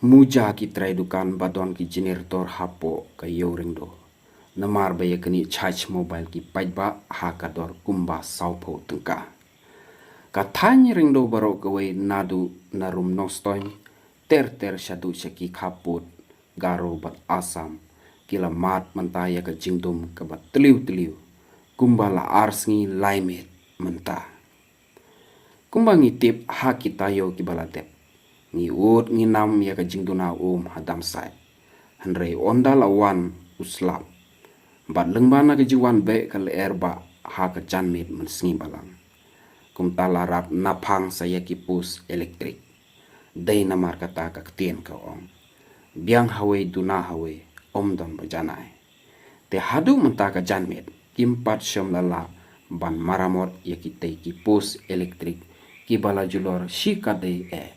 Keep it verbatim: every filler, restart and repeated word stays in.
muja ki trai dukan ba don ki generator hapoh ka ïew Riangdo. Namar ba ïa kane charge mobile ki paidbah ha ka dor kumba sawphew tyngka. Ka thaiñ Riangdo baroh kawei naduh na Rum Nongstoiñ ter ter shaduh sha ki khappud Garo bad Assam ki la mad mynta ïa ka jingdum kaba tliw tliw kumba la ar sngi lai miet mynta. Kumba ngi tip ha ki taïew kiba la dep, ngi ud ngi nam ïa ka jingduna um ha Damsait. Hynrei ynda la wan u slap bad lyngba na ka jingwan beh ka lyer bah ha ka janmiet mynsngi balang, kumta la rap naphang sa ïa ki post elektrik. Dei namar kata ka ktien ka ong, biang hawei duna hawei, ym don ba janai. Te haduh mynta ka janmiet kim pat shym la lah ban maramot ïa kitei ki post elektrik kiba la julor shikatdei eh